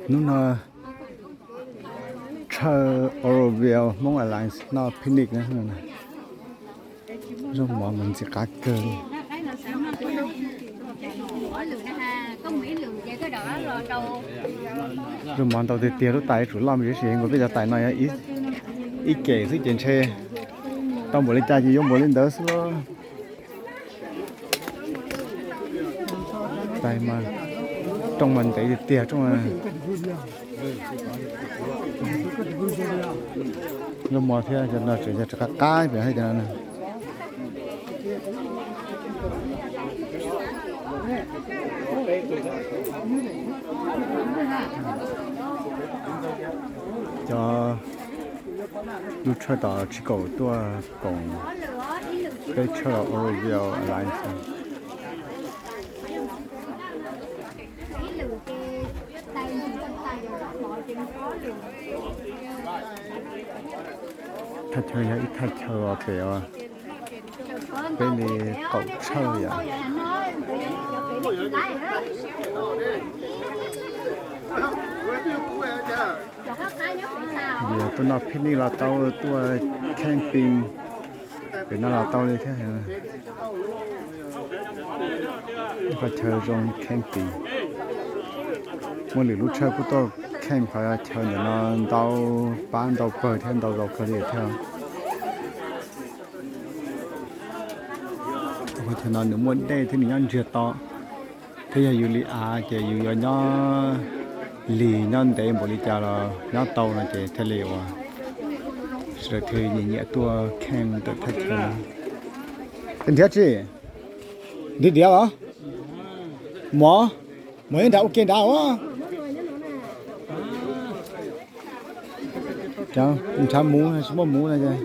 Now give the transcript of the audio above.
Hnub no tshawj Oroville Hmoob Alliance noj picnic na. Zaub mov mas ntxim qab kawg li. Zaub mov ntau tiag tiag, lub tais yuav tsum loj me ntsis, nkaus peb cov tais no yog ib kem xwb ces ntshe tau npaum li cas ces yuav npaum li ntawd xwb lauj. Tais mas rooj mas ntev tiag tiag rooj. Zaub mov thiab cov no tseem yog rov qab qab pem hais tias no. Cov lub tshawj tom tsis kaum tuaj koom peb tshawj Oroville Alliance. Thaj chaw yog ib thaj chaw os pem os, peb li kaum tshawj yom. Yog tuaj noj picnic los tau, tuaj camping pem no los tau li thiab. Qhov chaw zoo camping, muaj lwm lub tshawj kuj tuaj camp qhov chaw ntawm no ntau pab ntau pawg thiab ntau zaus kawg li thiab. Qhov chaw no nws muaj dej thiab nws nyob ntsiag to, thiab yog yus li av ces yus yuav nyob lig nyob ntev npaum li cas los nyob tau no ces thiaj li uas sawv daws thiaj nyiam nyiam tuaj camp ntawm thaj chaw no. Nrhiav tsi? Nrhiav diav los? Mov, mov nyob nrad ua ke nrad os. Nrhiav muv, tsis muaj muv no ces.